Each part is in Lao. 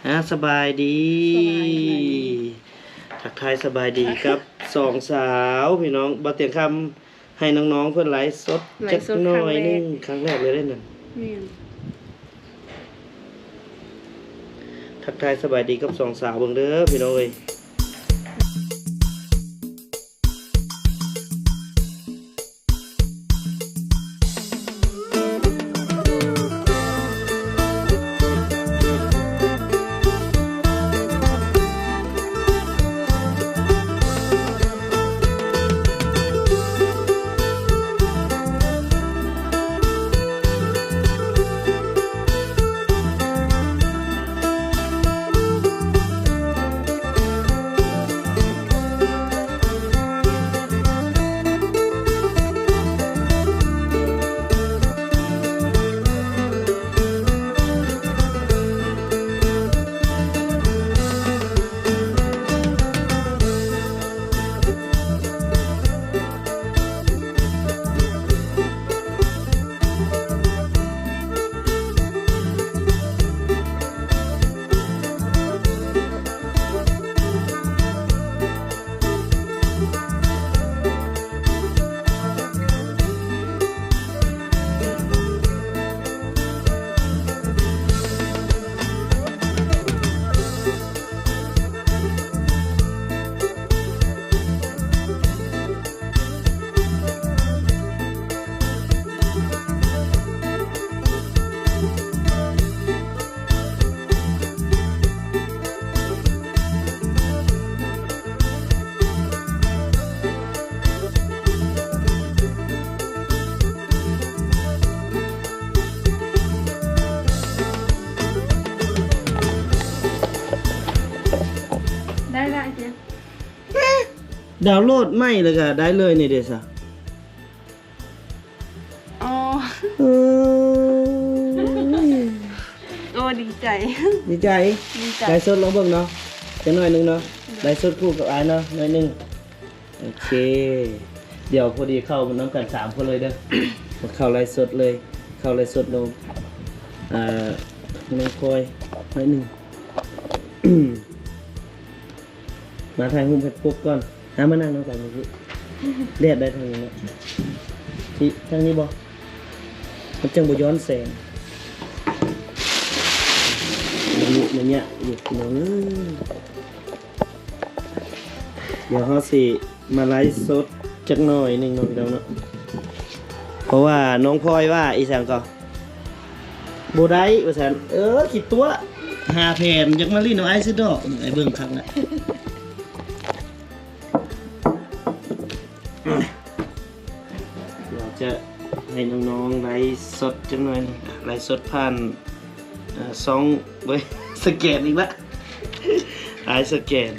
ອ່າ ສະບາຍດີ ສະບາຍດີ ທັກທາຍສະບາຍດີກັບສອງສາວພີ່ນ້ອງ. ບ່າວຕຽງຄຳໃຫ້ນ້ອງໆເພິ່ນໄລຟ໌ສົດຈັກໜ້ອຍໜຶ່ງ ໄລຟ໌ສົດຄັ້ງແລກ ຄັ້ງແລກເລີຍເດ້ນັ້ນ. ແມ່ນ. ທັກທາຍສະບາຍດີກັບສອງສາວເບິ່ງເດີພີ່ນ້ອງເອີຍ. ໄດ້ລະ ດາວໂຫຼດໃໝ່ແລ້ວກະໄດ້ເລີຍນີ້ເດຊະ. ອໍ ເອີຍ ໂອ້ ດີໃຈ ດີໃຈ ດີໃຈ. ໄລຟ໌ສົດລອງເບິ່ງເນາະ ຈັກໜ້ອຍໜຶ່ງເນາະ. ໄລຟ໌ສົດຄູ່ກັບອ້າຍເນາະ ໜ້ອຍໜຶ່ງ. ໂອເຄ ດຽວພໍດີເຂົ້ານຳກັນສາມຄົນເລີຍເດີ. ເຂົ້າໄລຟ໌ສົດເລີຍ ເຂົ້າໄລຟ໌ສົດລົງ ອ່າ ນ້ອງພອຍໜ້ອຍໜຶ່ງ. ມາຖ່າຍຮູບໃຫ້ປົກກ່ອນ. ຫາມານັ່ງນຳກັນນີ້ ແດດໄດ້ທາງນີ້ເນາະ. ທີ່ ທາງນີ້ບໍ່? ມັນຈັ່ງບໍ່ຍ້ອນແສງ. ມັນຍະຢູ່ພີ່ນ້ອງເອີຍ. ດຽວເຮົາຊິມາໄລຟ໌ສົດຈັກໜ້ອຍໜຶ່ງເນາະ ພີ່ນ້ອງເນາະ. ເພາະວ່ານ້ອງພອຍວ່າອີ່ຫຍັງກໍ ບໍ່ໄດ້ວ່າຊັ້ນ. ເອີ ຂີ້ຕົວະ ຫາແຜນຢາກມາຫຼິ້ນນຳອ້າຍຊື່ດອກ. ອ້າຍເບິ່ງຄັກລະ. ດຽວຈະໃຫ້ນ້ອງໆໄລຟ໌ສົດຈັກໜ້ອຍໜຶ່ງ. ໄລຟ໌ສົດຜ່ານ ເອີ ຊ່ອງ ໂອ້ຍ ສະແກນອີກລະ ອ້າຍສະແກນ.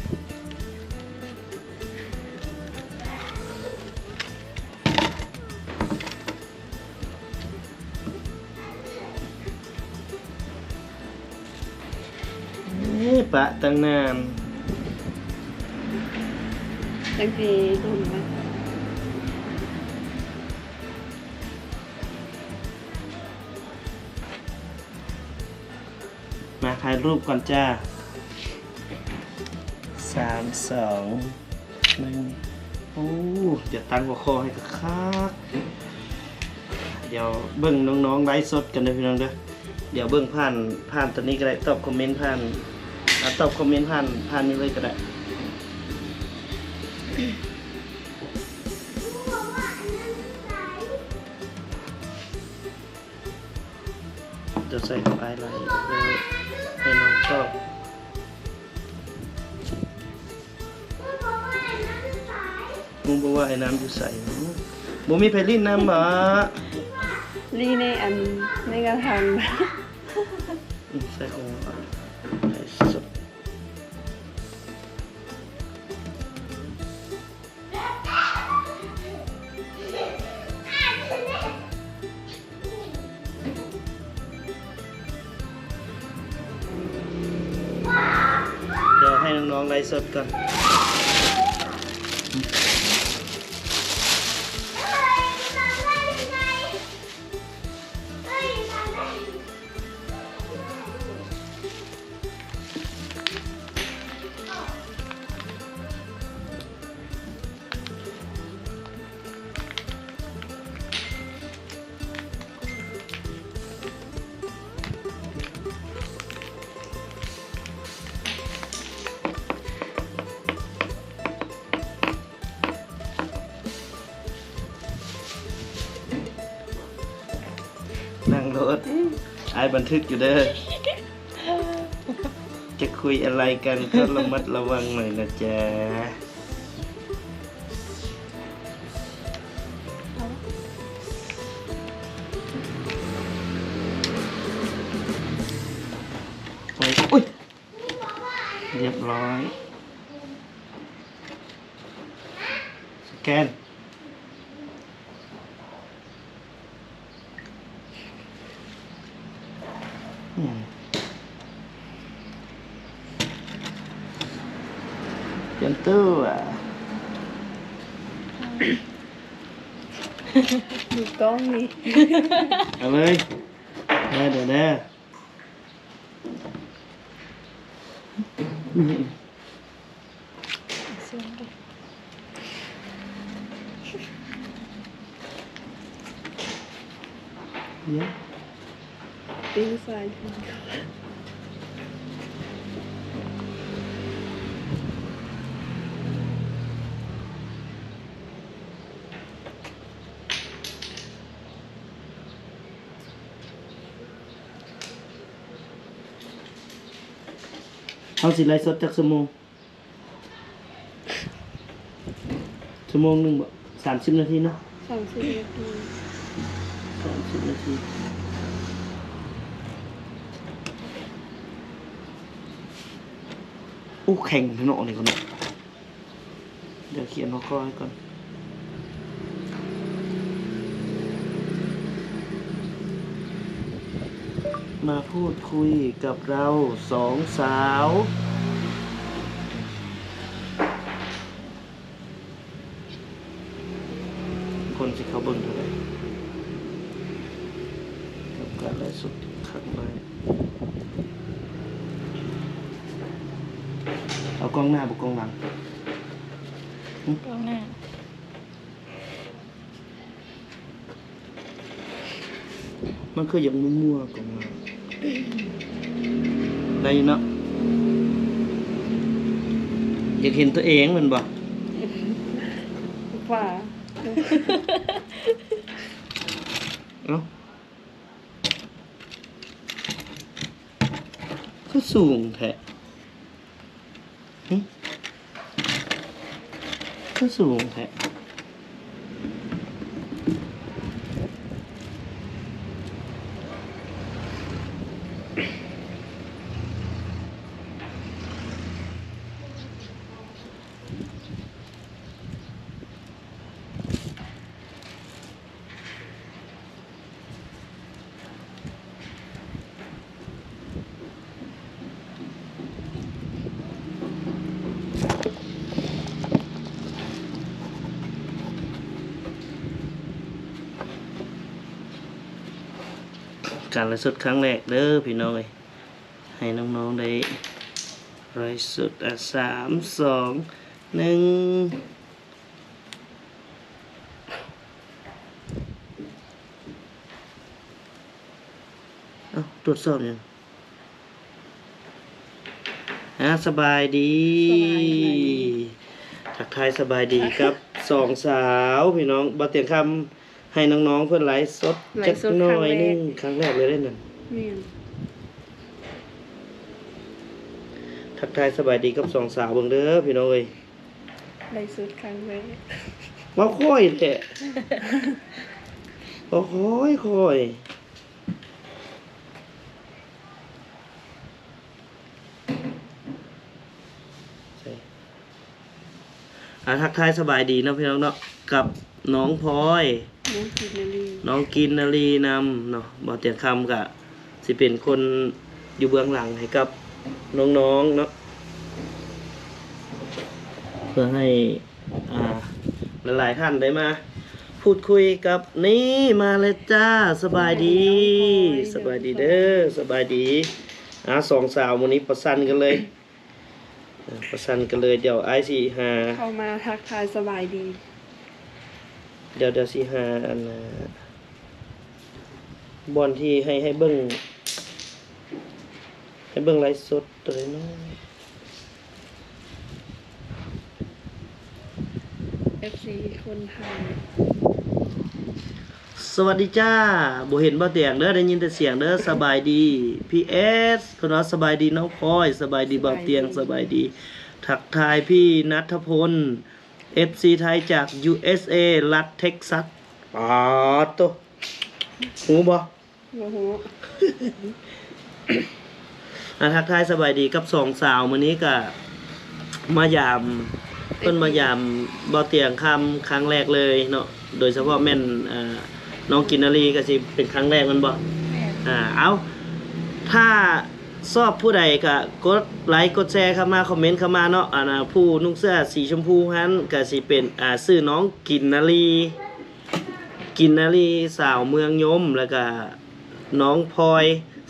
ເອີ ປະຕັ້ງນານ ຈັ່ງຊິດົນນະ. ມາຖ່າຍຮູບກ່ອນຈ້າ. ສາມ ສອງ ໜຶ່ງ. ໂອ້ ດຽວຕັ້ງຫົວຂໍ້ໃຫ້ຄັກໆ. ດຽວເບິ່ງນ້ອງໆໄລຟ໌ສົດກັນເດີພີ່ນ້ອງເດີ. ດຽວເບິ່ງຜ່ານ ຜ່ານຕົວນີ້ກໍໄດ້ ຕອບຄອມເມັນຜ່ານ ອາ ຕອບຄອມເມັນຜ່ານ ຜ່ານນີ້ເລີຍກໍໄດ້. ຈະໃສ່ຂອງອ້າຍຫຼາຍ ໃຫ້ນ້ອງຊອບ. ຮູ້ບໍ່ວ່າໄອ້ນ້ຳຢູ່ໃສ? ບໍ່ມີໃຜຫຼິ້ນນຳບໍ? ລີ້ໃນອັນ ໃນກະຖາງ. ອືມ ໃສ່ຂອງອ້າຍຊອບ. ດຽວໃຫ້ນ້ອງໆໄລຟ໌ສົດກ່ອນ. ເ ອ້າຍບັນທຶກຢູ່ເດີ. ຈະຄຸຍອະໄລກັນກໍລະມັດລະວັງໜ້ອຍນະຈ໊ະ. ໂອ້ຍ ລຽບຮ້ອຍ ສະແກນ. ອືມ ປ່ຽນຕູ້ ດູກ້ອງນີ້ ເອົາເລີຍ ເດີ ເດີ ເດີ. ເຮົາຊິໄລຟ໌ສົດຈັກຊົ່ວໂມງ? ຊົ່ວໂມງໜຶ່ງບໍ? ສາມສິບນາທີເນາະ? ສາມສິບນາທີ ສາມສິບນາທີ. ໂອ້ ແຂງແທ້ເນາະ ອັນນີ້ກໍເນາະ. ດຽວຂຽນຫົວຂໍ້ໃຫ້ກ່ອນ. ມາພູດຄຸຍກັບເຮົາສອງສາວ. ຄົນຊິເຂົ້າເບິ່ງເທົ່າໃດ ກັບການໄລຟ໌ສົດຄັ້ງແລກ? ເອົາກ້ອງໜ້າບໍ່ກ້ອງຫຼັງ? ກ້ອງໜ້າ. ມັນຄືຢາກມົວໆ ກໍວ່າໄດ້ຢູ່ເນາະ. ຢາກເຫັນຕົວເອງແມ່ນບໍ່? ວ່າ ເອົ້າ ຄືສູງແທ້? ຫຶ ຄືສູງແທ້? ການໄລຟ໌ສົດຄັ້ງແລກເດີພີ່ນ້ອງເອີຍ ໃຫ້ນ້ອງໆໄດ້ໄລຟ໌ສົດ. ອາ ສາມ ສອງ ໜຶ່ງ. ເອົ້າ ກວດສອບຫຍັງ? ອາ ສະບາຍດີ ສະບາຍດີ ທັກທາຍສະບາຍດີກັບສອງສາວພີ່ນ້ອງ. ບ່າວຕຽງຄຳໃຫ້ນ້ອງໆເພິ່ນໄລຟ໌ສົດຈັກໜ້ອຍໜຶ່ງ ຄັ້ງແລກເລີຍເດ້ນັ້ນ. ແມ່ນ ທັກທາຍສະບາຍດີກັບສອງສາວເບິ່ງເດີພີ່ນ້ອງເອີຍ. ໄລຟ໌ສົດຄັ້ງແລກ ເວົ້າຄ່ອຍແທ້ ເວົ້າຄ່ອຍໆ. ອາ ທັກທາຍສະບາຍດີເນາະພີ່ນ້ອງເນາະ ກັບນ້ອງພອຍ ນ້ອງກິນນາລີ ນ້ອງກິນນາລີນຳເນາະ. ບ່າວຕຽງຄຳກະຊິເປັນຄົນຢູ່ເບື້ອງຫຼັງໃຫ້ກັບນ້ອງໆເນາະ ເພື່ອໃຫ້ ອ່າ ຫຼາຍໆທ່ານໄດ້ມາພູດຄຸຍກັບ ນີ້ມາແລ້ວຈ້າ ສະບາຍດີ ສະບາຍດີເດີ ສະບາຍດີ. ອາ ສອງສາວມື້ນີ້ປະຊັນກັນເລີຍ ເອີ ປະຊັນກັນເລີຍ. ດຽວອ້າຍຊິຫາ ເຂົ້າມາທັກທາຍສະບາຍດີ. ດຽວ ດຽວຊິຫາ ອັນ ບ່ອນທີ່ໃຫ້ ໃຫ້ເບິ່ງ ໃຫ້ເບິ່ງໄລຟ໌ສົດໂຕໃດເນາະ? ເອັຟຊີຄົນໄທ. ສະຫວັດດີຈ້າ ບໍ່ເຫັນບ່າວຕຽງເດີ ໄດ້ຍິນແຕ່ສຽງເດີ. ສະບາຍດີ ພີເອັສ ເພິ່ນວ່າ ສະບາຍດີນ້ອງພອຍ ສະບາຍດີບ່າວຕຽງ ສະບາຍດີ ສະບາຍດີ ທັກທາຍພີ່ນັດທະພົນ ເອັຟຊີໄທຈາກ ຢູເອັສເອ ລັດເທັກຊັສ. ປາດໂທ້ ຮູ້ບໍ່? ບໍ່ຮູ້. ອ່າ ທັກທາຍສະບາຍດີກັບສອງສາວ. ມື້ນີ້ກະມາຢາມ ເພິ່ນມາຢາມບ່າວຕຽງຄຳຄັ້ງແລກເລີຍເນາະ ໂດຍສະເພາະແມ່ນ ອ່າ ນ້ອງກິນນາລີກະຊິເປັນຄັ້ງແລກແມ່ນບໍ່? ແມ່ນ. ອ່າ ເອົາ ຖ້າຊອບຜູ້ໃດກະກົດໄລກົດແຊເຂົ້າມາ ຄອມເມັນເຂົ້າມາເນາະ. ອັນ ອ່າ ຜູ້ນຸ່ງເສື້ອສີຊົມພູຫັ້ນກະຊິເປັນ ອ່າ ຊື່ນ້ອງກິນນາລີ ກິນນາລີ ສາວເມືອງຍົມ ແລ້ວກະ ນ້ອງພອຍ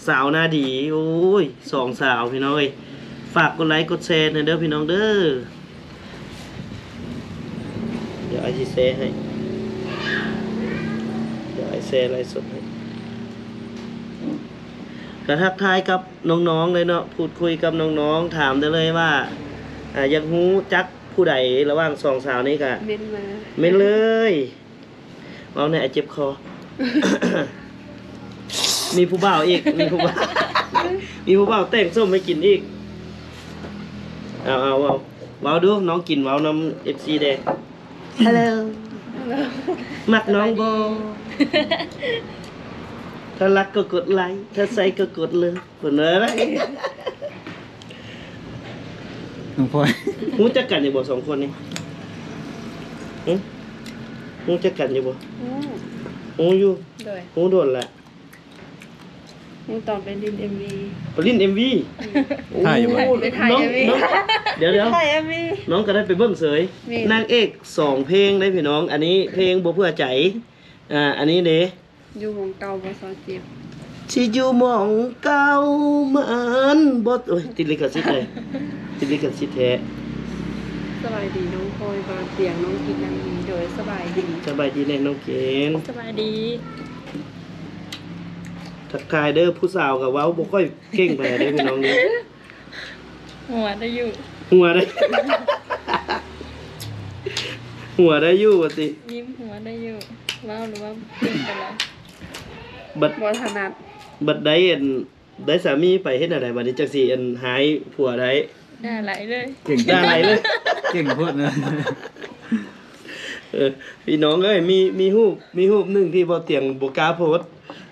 ສາວໜ້າດີ. ໂອ້ຍ ສອງສາວພີ່ນ້ອງເອີຍ ຝາກກົດໄລກົດແຊແດ່ເດີພີ່ນ້ອງເດີ. ດຽວອ້າຍຊິແຊໃຫ້ ດຽວອ້າຍແຊໄລສົດໃຫ້. ກະທັກທາຍກັບນ້ອງໆເລີຍເນາະ ພູດຄຸຍກັບນ້ອງໆ ຖາມໄດ້ເລີຍວ່າ ອ່າ ຢາກຮູ້ຈັກຜູ້ໃດລະຫວ່າງສອງສາວນີ້ກະ ເມັ້ນເລີຍ ເມັ້ນເລີຍ. ເວົ້າແດ່ ເຈັບຄໍ. ມີຜູ້ບ່າວອີກ ມີຜູ້ບ່າວ ມີຜູ້ບ່າວແຕ່ງສົ້ມໃຫ້ກິນອີກ. ເອົາ ເອົາ ເວົ້າ ເວົ້າດູ ນ້ອງກິນ ເວົ້ານຳເອັຟຊີແດ່. ຮັລໂຫຼ ມັກນ້ອງບໍ່? ຖ້າຮັກກໍກົດໄລ ຖ້າໃສ່ກໍກົດເລີບ. ເພິ່ນວ່າ ນ້ອງພອຍ ຮູ້ຈັກກັນຢູ່ບໍ່ສອງຄົນນີ້? ຫຶ? ຮູ້ຈັກກັນຢູ່ບໍ່? ຮູ້ ຮູ້ຢູ່. ໂດຍ ຮູ້ດົນລະ. ຮູ້ຕອນໄປຫຼິ້ນເອັມວີ ໄປຫຼິ້ນເອັມວີ. ອືມ ໂອ້ ຖ່າຍຢູ່ບໍ່? ໄປຖ່າຍເອັມວີ ນ້ອງ ນ້ອງ ດຽວໆ ໄປຖ່າຍເອັມວີ ນ້ອງກໍໄດ້ໄປເບິ່ງເສີຍ. ແມ່ນ ນາງເອກສອງເພງເດ້ພີ່ນ້ອງ ອັນນີ້ເພງບໍ່ເພື່ອໃຈ ອ່າ ອັນນີ້ເດ້ ຢູ່ໝ່ອງເກົ່າບໍ່ຊາວເຈັບ ຊິຢູ່ໝ່ອງເກົ່າມັນບໍ່ ໂອ້ຍ ຕິດລິຂະສິດເລີຍ ຕິດລິຂະສິດແທ້. ສະບາຍດີນ້ອງພອຍ ບ່າວຕຽງ ນ້ອງກິນນາລີ. ໂດຍ ສະບາຍດີ ສະບາຍດີແດ່ນ້ອງເກນ ສະບາຍດີ. ທັກທາຍເດີ ຜູ້ສາວກໍເວົ້າບໍ່ຄ່ອຍເກັ່ງປານໃດເດີພີ່ນ້ອງເດີ. ຫົວໄດ້ຢູ່ ຫົວໄດ້ ຫົວໄດ້ຢູ່ວ່າຕິ ຍິ້ມຫົວໄດ້ຢູ່ ເວົ້າຫຼືວ່າເກັ່ງໄປແລ້ວ ບັດ ບໍ່ຖະໜັດ ບັດໄດ້ອັນ ໄດ້ສາມີໄປເຮັດແນວໃດບັດນີ້ ຈັ່ງຊິອັນ ຫາຍຜົວໄດ້? ດ່າຫຼາຍເລີຍ ເກັ່ງ ດ່າຫຼາຍເລີຍ ເກັ່ງໂພດນະ. ເອີ ພີ່ນ້ອງເອີຍ ມີ ມີຮູບ ມີຮູບໜຶ່ງທີ່ບໍ່ຕຽງບໍ່ກ້າໂພດ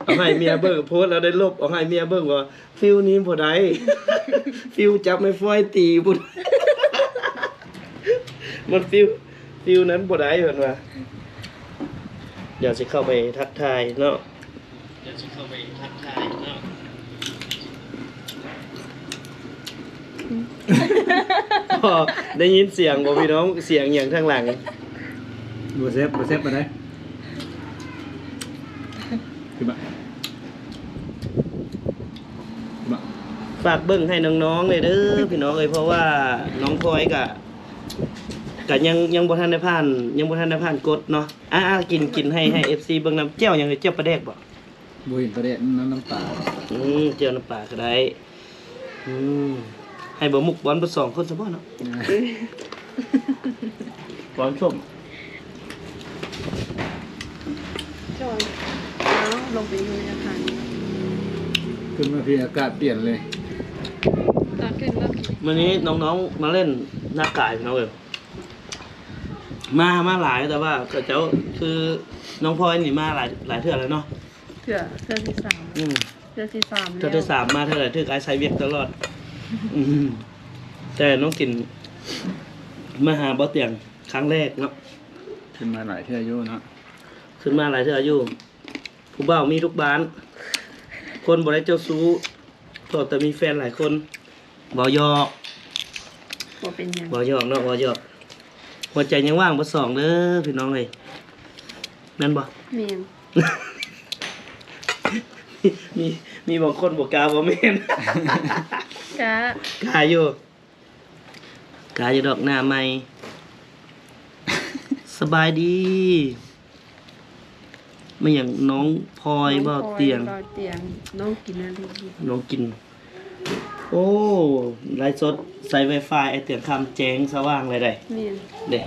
ເອົາໃຫ້ເມຍເບິ່ງ ໂພດແລ້ວໄດ້ລົບ ເອົາໃຫ້ເມຍເບິ່ງວ່າ ຟິວນີ້ບໍ່ໄດ້ ຟິວຈັບໄມ້ຟອຍຕີພຸ້ນ ມັນຟິວ ຟິວນັ້ນບໍ່ໄດ້ເພິ່ນວ່າ. ດຽວຊິເຂົ້າໄປທັກທາຍເນາະ ດຽວຊິເຂົ້າໄປທັກທາຍເນາະ. ອໍ ໄດ້ຍິນສຽງບໍ່ພີ່ນ້ອງ? ສຽງຫຍັງທາງຫຼັງ? ບໍ່ແຊບ ບໍ່ແຊບປານໃດ. ຄືບະ ຄືບະ ຝາກເບິ່ງໃຫ້ນ້ອງໆແດ່ເດີພີ່ນ້ອງເອີຍ ເພາະວ່ານ້ອງພອຍກະ ກະຍັງ ຍັງບໍ່ທັນໄດ້ຜ່ານ ຍັງບໍ່ທັນໄດ້ຜ່ານກົດເນາະ. ອ່າໆ ກິນ ກິນໃຫ້ ໃຫ້ເອັຟຊີເບິ່ງນຳ. ແຈ່ວຫຍັງ? ແຈ່ວປາແດກບໍ່? ບໍ່ເຫັນປາແດກ ນ້ຳ ນ້ຳປາ. ອືມ ແຈ່ວນ້ຳປາກໍໄດ້. ອືມ ໃຫ້ບໍ່ໝຸກບ່ອນເບິດສອງຄົນຊະບໍ່ເນາະ? ບ່ອນສົ້ມ. ຈອຍ ອ້າວ ລົງໄປຢູ່ໃນອາຄານນີ້ ຂຶ້ນມາພີ້ອາກາດປ່ຽນເລີຍ ຕອນຂຶ້ນເລີ່ມ ມື້ນີ້ນ້ອງໆມາຫຼິ້ນນາກາຍພີ່ນ້ອງເອີຍ. ມາ ມາຫຼາຍ ແຕ່ວ່າເຂົາເຈົ້າ ຄືນ້ອງພອຍນີ້ມາຫຼາຍ ຫຼາຍເທື່ອແລ້ວເນາະ. ເທື່ອ ເທື່ອທີສາມ. ອືມ ເທື່ອທີສາມ ເທື່ອທີສາມ ແລ້ວ ມາເທື່ອໃດຖືກອ້າຍໃສ່ວຽກຕະຫຼອດ. ອືມ ແຕ່ນ້ອງກິນມາຫາບ່າວຕຽງຄັ້ງແລກເນາະ. ຂຶ້ນມາຫຼາຍເທື່ອຢູ່ເນາະ ຂຶ້ນມາຫຼາຍເທື່ອຢູ່. ຜູ້ບ່າວມີທຸກບ້ານ ຄົນບໍ່ໄດ້ເຈົ້າຊູ້ ເຂົາແຕ່ມີແຟນຫຼາຍຄົນ. ເວົ້າຫຍອກ ບໍ່ເປັນຫຍັງ ເວົ້າຫຍອກເນາະ ເວົ້າຫຍອກ. ຫົວໃຈຍັງວ່າງເບິດສອງເດີພີ່ນ້ອງເອີຍ ແມ່ນບໍ່? ແມ່ນ. ມີ ມີບາງຄົນບໍ່ກ້າວ່າແມ່ນ ກ້າ ກ້າຢູ່ ກ້າຢູ່ດອກ ໜ້າໃໝ່. ສະບາຍດີ ແມ່ນຫຍັງ ນ້ອງພອຍ ບ່າວຕຽງ ບ່າວຕຽງ ນ້ອງກິນນາລີ ນ້ອງກິນ. ໂອ້ ໄລຟ໌ສົດໃຊ້ໄວຟາຍ ໄອ້ຕຽງຄຳ ແຈ້ງສະຫວ່າງເລີຍໄດ໋. ແມ່ນເດ້.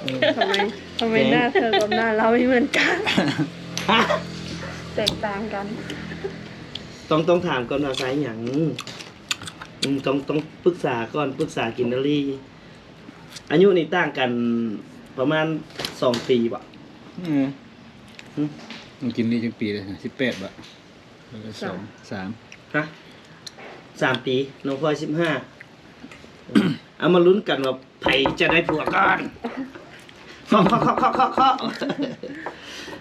ທຳໄມ ທຳໄມ ແກງ ໜ້າເທີກັບໜ້າລາວບໍ່ເໝືອນກັນ? ແຕກຕ່າງກັນ. ຕ້ອງ ຕ້ອງຖາມກ່ອນວ່າໃຊ້ຫຍັງ. ອືມ ຕ້ອງ ຕ້ອງປຶກສາກ່ອນ ປຶກສາກິນນາລີ. ອາຍຸນີ້ຕ່າງກັນປະມານສອງປີບໍ? ອືມ ຫຶ? ມັນກິນນີ້ຈັກປີແລ້ວ? ສິບແປດບໍ? ເອີ ສາມ ສອງ ສາມ ຮະ? ສາມປີ ນ້ອງພອຍສິບຫ້າ. ເອົາມາລຸ້ນກັນວ່າໃຜຈະໄດ້ຜົວກ່ອນ. ເຄາະ ເຄາະ ເຄາະ ເຄາະ ເຄາະ ເຄາະ.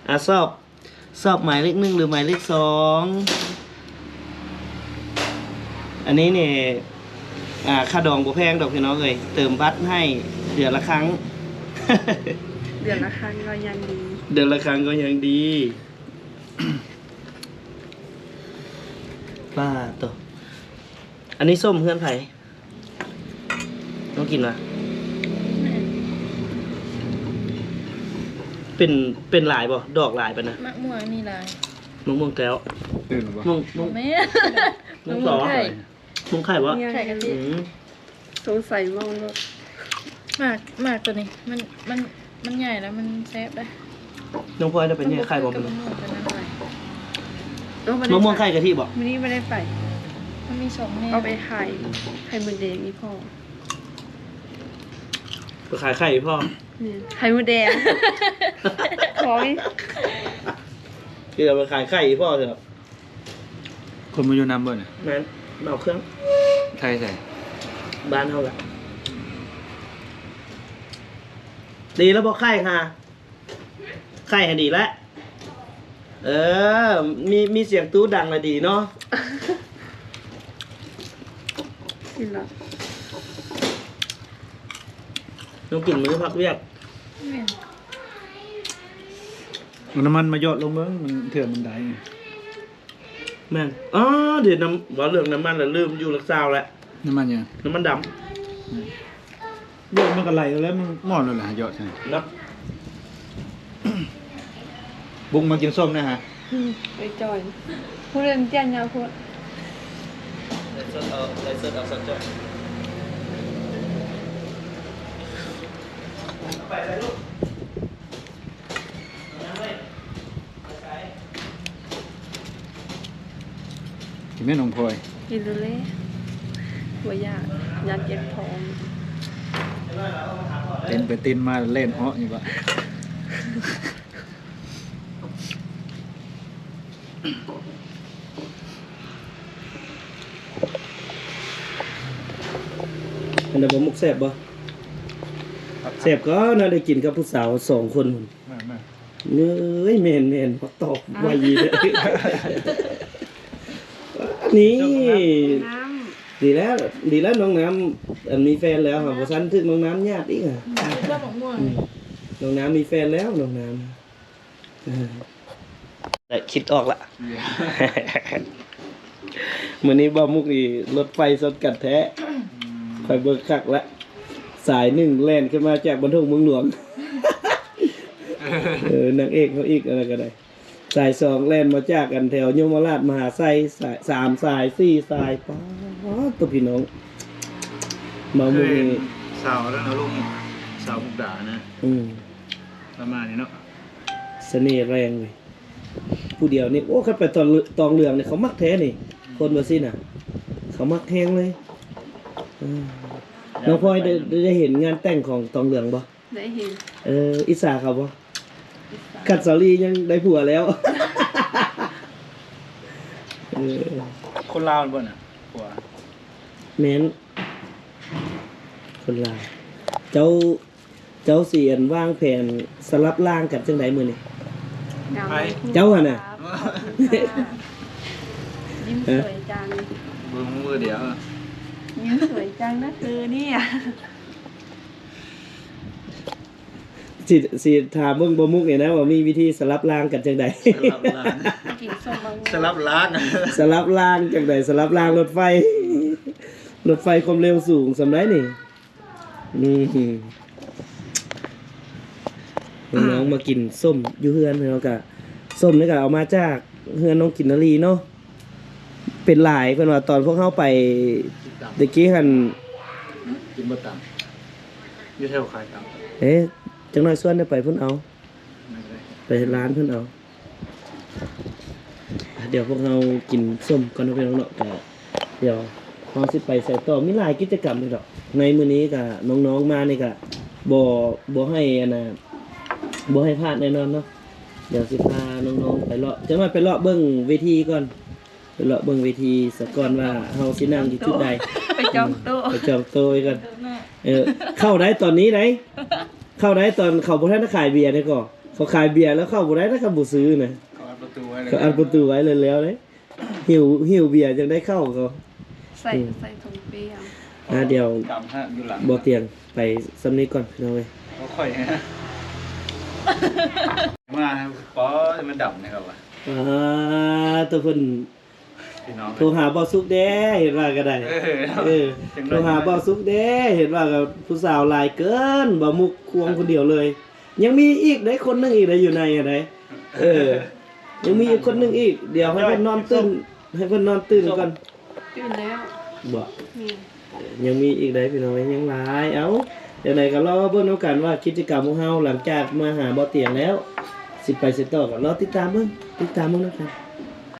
ອ່າ ຊອບ ຊອບໝາຍເລກໜຶ່ງ ຫຼື ໝາຍເລກສອງ. ອັນນີ້ນີ້ ອ່າ ຄ່າດອງບໍ່ແພງດອກພີ່ນ້ອງເອີຍ ເຕີມບັດໃຫ້ເດືອນລະຄັ້ງ. ເດືອນລະຄັ້ງກໍຍັງດີ ເດືອນລະຄັ້ງກໍຍັງດີ. ປາໂຕ ອັນນີ້ສົ້ມເຮືອນໃຜ? ຕ້ອງກິນວະ? ແມ່ນ. ເປັນ ເປັນຫຼາຍບໍ່? ດອກຫຼາຍປານນະ? ໝາກມ່ວງນີ້ຫຼາຍ. ໝາກມ່ວງແກ້ວ? ຕື່ນບໍ່? ມ່ວງ ມ່ວງ ແມ່ນ ມ່ວງ ມ່ວງໄຂ່ ມ່ວງໄຂ່ ບໍ່? ແມ່ນ ໄຂ່ກະທິ. ອືມ ສົງໄສເມົາລົດ. ໝາກ ໝາກໂຕນີ້ ມັນ ມັນ ມັນໃຫຍ່ແລ້ວມັນແຊບເດ້. ນ້ອງພອຍໄດ້ໄປແຍ່ໄຂ່ບໍ່ມື້ນີ້? ມະມ່ວງໄຂ່ກະທິບໍ່? ມື້ນີ້ບໍ່ໄດ້ໄປ. ມັນມີສອງແນວ ເອົາໄປຂາຍໄຂ່ມົດແດງອີ່ພໍ່. ໄປຂາຍໄຂ່ອີ່ພໍ່? ແມ່ນ ໄຂ່ມົດແດງ. ຂອງ ຄືເອົາໄປຂາຍໄຂ່ອີ່ພໍ່ເທື່ອ. ຄົນມາຢູ່ນຳບໍ່ນີ້? ແມ່ນ ເອົາເຄື່ອງ ໄຂ່ໃສ? ບ້ານເຮົາລະ. ດີແລ້ວບໍ່ໄຂ່ຫາ? ໄຂ່ໃຫ້ດີແລ້ວ. ເອີ ມີ ມີສຽງຕູ້ດັງລະດີເນາະ. ກິນລະ ຕ້ອງກິນມື້ພັກວຽກ. ແມ່ນ. ເອົານ້ຳມັນມາຢອດລົງເບິ່ງ ມັນ ເທື່ອມັນໄດ້. ແມ່ນ. ອໍ ເດ ນ້ຳ ເວົ້າເລື່ອງນ້ຳມັນລະລືມຢູ່ຫຼັກຊາວແລ້ວ. ນ້ຳມັນຫຍັງ? ນ້ຳມັນດຳ. ອືມ ຢອດມັນກໍໄຫຼແລ້ວ ມັນໝອດແລ້ວລະ ຢອດໃສ່ເນາະ. ບຸກມາກິນສົ້ມແດ່ຫະ. ອືມ ໄປຈ່ອຍ ຜູ້ເລ່ນແກ່ນຍາໂພດ. ໄລສົດເອົາ ໄລສົດເອົາສັກຈ່ອຍ. ກິນແມ່ນ້ອງພອຍ. ກິນໂລດແຫຼະ ບໍ່ຢາກ ຢາກເຈັບທ້ອງ. ເຕັ້ນໄປເຕັ້ນມາແລ່ນເຫາະຢູ່ບະ. ອັນໃດບໍ່ໝົກແຊບບໍ່? ແຊບກໍນະ ໄດ້ກິນກັບຜູ້ສາວສອງຄົນ. ແມ່ນໆ ເອີຍ ແມ່ນໆ ຕອບໄວເດ້. ນີ້ ນ້ຳ ດີແລ້ວ ດີແລ້ວ ນ້ອງນ້ຳ ອັນ ມີແຟນແລ້ວ ບໍ່ຊັ້ນຖືກນ້ອງນ້ຳຍາດອີກ. ອືມ ນ້ອງນ້ຳມີແຟນແລ້ວ ນ້ອງນ້ຳ. ເອີ ໄດ້ຄິດອອກລະ. ມື້ນີ້ບ່າວມຸກນີ້ລົດໄຟຊົນກັນແທ້. ອືມ ຂ້ອຍເບິ່ງຄັກລະ ສາຍໜຶ່ງແລ່ນຂຶ້ນມາຈາກບັນທຸກເມືອງຫຼວງ. ເອີ ນາງເອກເຮົາອີກ ອັນນັ້ນກໍໄດ້. ສາຍສອງແລ່ນມາຈາກອັນແຖວຍົມມະລາດມະຫາໄຊ. ສາຍສາມສາຍ ສີ່ສາຍ ປາດໂທ້ ພີ່ນ້ອງ. ບ່າວມຸກນີ້ ສາວນັ້ນເອົາລົງ ສາວມຸກດານະ. ອືມ ປະມານນີ້ເນາະ. ສະເໜ່ແຮງເວີຍ ຜູ້ດຽວນີ້. ໂອ້ ຄັນໄປຕອນ ຕອງເຫຼືອງນີ້ ເຂົາມັກແທ້ນີ້. ອືມ ຄົນວ່າຊີ້ນະ ເຂົາມັກແຮງເລີຍ. ເອີ ນ້ອງພອຍໄດ້ ໄດ້ເຫັນງານແຕ່ງຂອງຕອງເຫຼືອງບໍ່? ໄດ້ເຫັນ. ເອີ ອິດສາເຂົາບໍ່? ອິດສາ. ຄັນສາວລີຍັງໄດ້ຜົວແລ້ວ. ເອີ ຄົນລາວແມ່ນບໍ່ນະ ຜົວ? ແມ່ນ ຄົນລາວ. ເຈົ້າ ເຈົ້າຊິ ອັນ ວາງແຜນສະຫຼັບຮ່າງກັນຈັ່ງໃດມື້ນີ້? ເຈົ້າຫັ້ນນະ. ຍິ້ມສວຍຈັງ ເບິ່ງມືດຽວ ຍິ້ມສວຍຈັງນະຄືນີ້. ຊິ ຊິຖາມເບິ່ງບໍ່ມຸກນີ້ນະ ວ່າມີວິທີສະຫຼັບຮ່າງກັນຈັ່ງໃດ? ສະຫຼັບຮ່າງ ສະຫຼັບຮ່າງ ສະຫຼັບຮ່າງຈັ່ງໃດ? ສະຫຼັບຮ່າງລົດໄຟ ລົດໄຟຄວາມເລັວສູງສ່ຳໃດນີ້. ອືມ ນ້ອງມາກິນສົ້ມຢູ່ເຮືອນເຮົາກະ ສົ້ມນີ້ກະເອົາມາຈາກເຮືອນນ້ອງກິນນາລີເນາະ. ເປັນຫຼາຍ ເພິ່ນວ່າຕອນພວກເຮົາໄປຕະກີ້ຫັ້ນ ກິນບໍ່ຕຳ ຢູ່ແຖວຂາຍຕຳ. ເອີ ຈັກໜ້ອຍຊວນໄດ້ໄປພຸ້ນເອົາ ໄປຮ້ານເພິ່ນເອົາ. ດຽວພວກເຮົາກິນສົ້ມກ່ອນເນາະ ພີ່ນ້ອງເນາະ ກະດຽວເຮົາຊິໄປໃສຕໍ່ ມີຫຼາຍກິດຈະກຳເດດອກ. ໃນມື້ນີ້ກະນ້ອງໆມານີ້ກະບໍ່ ບໍ່ໃຫ້ອັນນ່າ ບໍ່ໃຫ້ພາດແນ່ນອນເນາະ. ດຽວຊິພານ້ອງໆໄປເລາະ ຈັກໜ້ອຍໄປເລາະເບິ່ງເວທີກ່ອນ ໄປເລາະເບິ່ງເວທີສາກ່ອນວ່າເຮົາຊິນັ່ງຢູ່ຈຸດໃດ ໄປຈອງໂຕະ ໄປຈອງໂຕະໄວ້ກ່ອນ. ເອີ ເຂົ້າໄດ້ຕອນນີ້ໄດ໋ ເຂົ້າໄດ້ຕອນເຂົາບໍ່ທັນໄດ້ຂາຍເບຍເດ້ກໍ ເຂົາຂາຍເບຍແລ້ວເຂົ້າບໍ່ໄດ້ ຖ້າເຂົາບໍ່ຊື້ນະ ເຂົາອັດປະຕູໄວ້ ເຂົາອັດປະຕູໄວ້ແລ້ວເດ້. ຫິວ ຫິວເບຍຈັ່ງໄດ້ເຂົ້າເຂົາ ໃສ່ ອືມ ໃສ່ຖົງເປເອົາ. ອ່າ ດຽວ ດຳຮະ ຢູ່ຫຼັງ ບໍ່ຕຽງ ໄປສ່ຳນີ້ກ່ອນ ພີ່ນ້ອງເອີຍ. ບໍ່ຄ່ອຍ ມາ ປໍ ມັນດຳແທ້ວ່າ ອ່າ ໂຕເພິ່ນ ພີ່ນ້ອງ ໂທຫາບ່າວສຸກແດ່ ເຫັນວ່າກໍໄດ້ ເອີ ເອີ ໂທຫາບ່າວສຸກແດ່ ເຫັນວ່າກໍຜູ້ສາວຫຼາຍເກີນ ບ່າວມຸກຄວງຄົນດຽວເລີຍ. ຍັງມີອີກໄດ໋ ຄົນໜຶ່ງອີກໄດ໋ ຢູ່ໃນຫັ້ນໄດ໋ ເອີ ຍັງມີອີກຄົນໜຶ່ງອີກ ດຽວໃຫ້ເພິ່ນນອນຕື່ນ ໃຫ້ເພິ່ນນອນຕື່ນກ່ອນ. ຕື່ນແລ້ວ ບໍ່ ແມ່ນ ຍັງມີອີກໄດ໋ ພີ່ນ້ອງເອີຍ ຍັງຫຼາຍ. ເອົ້າ ຈັ່ງໃດກໍລໍເບິ່ງນຳກັນວ່າກິດຈະກຳຂອງເຮົາ ຫຼັງຈາກມາຫາບ່າວຕຽງແລ້ວ ຊິໄປໃສຕໍ່ ກໍລໍຕິດຕາມເບິ່ງ ຕິດຕາມເບິ່ງນຳກັນ.